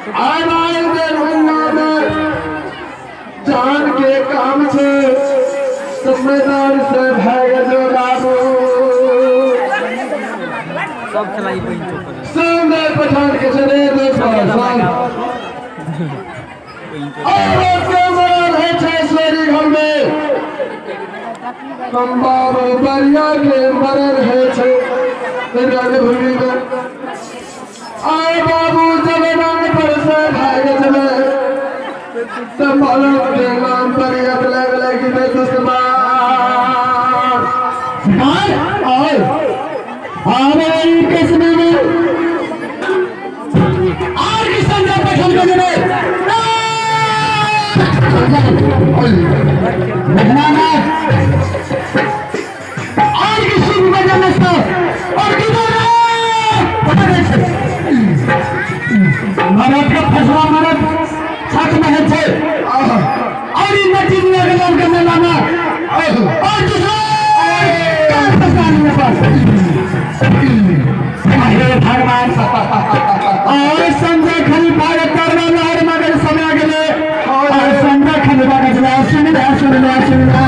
आय दरभंगा में जान के काम छे तो मैदान से भाग जो बाबू। सब खेला ई बहिन चौक। संजय पठान के चले और के मरल है छे शेरी घर में बाबू बरिया के मरल है छे रणभूमि में। आए बाबू जब रंग पर से भाग चले तो मालूम के नाम पर अपने लगी में दुश्मन सरकार आए आने वाली किस्म में और की संजय पठान के जने और किसी भी बजने से और किधर मरद के फसला मरद छठ में है छे और इन नटी दुनिया के नाम के मेला में और दूसरा हे भगवान। और संजय खलीफा के करवा लहर मगर समय गेले और संजय खलीफा के सुन ले सुन ले सुन ले।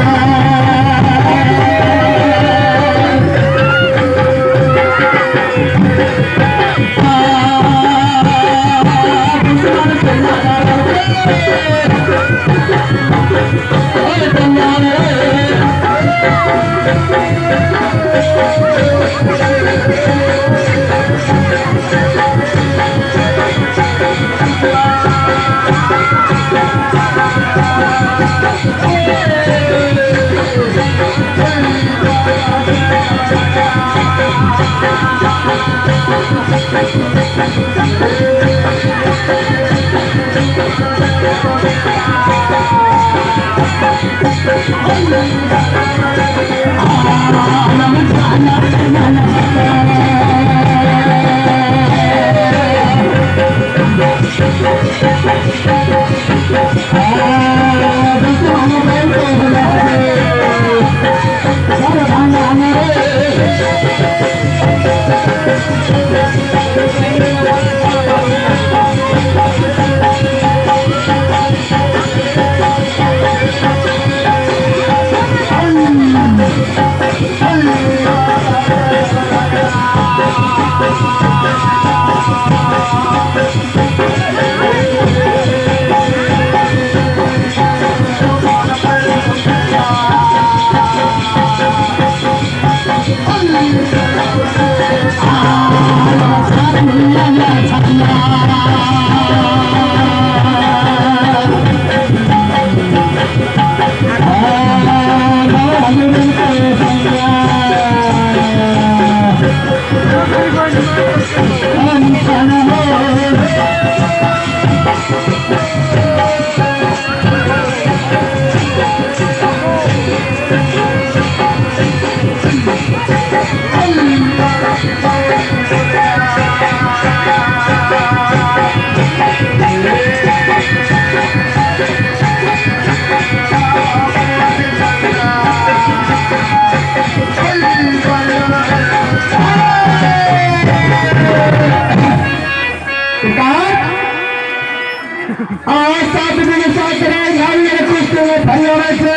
और 7 दिन 7 रात भाई कुश्ती में फरियावे से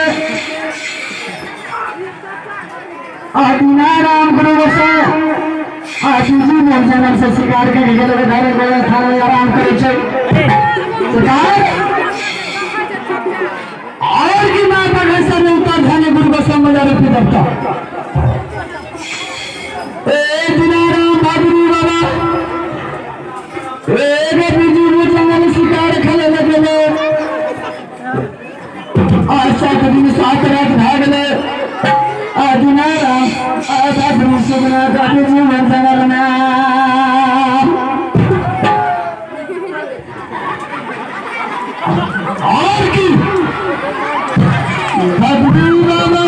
आदिनाराम गुरु आदिजी मोहन से शिकार के गेल धारे गोला थाने आराम करे छे शिकार और की माता घर से उतर धने गुरु गोस्वामी मजार पे दत्ता ए दिनाराम भादुरी बाबा ए रे बिजू जंगल शिकार खेले लगले और 7 दिन 7 रात भागले आदिनाराम आधा गुरु सुगना काफी जीवन जंगल में और की भादुरी बाबा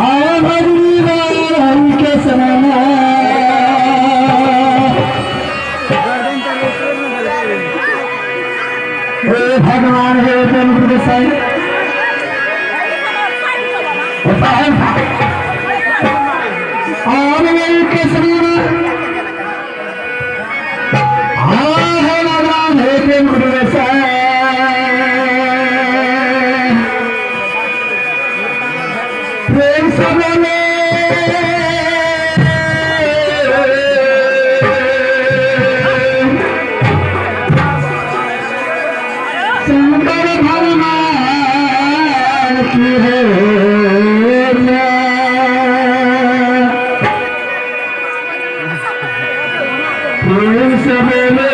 आया भादुरी बाबा हरि के समान। हे भगवान हे प्रेम गुरु गोसाई और मेरी केसरी में प्रेम से बोले।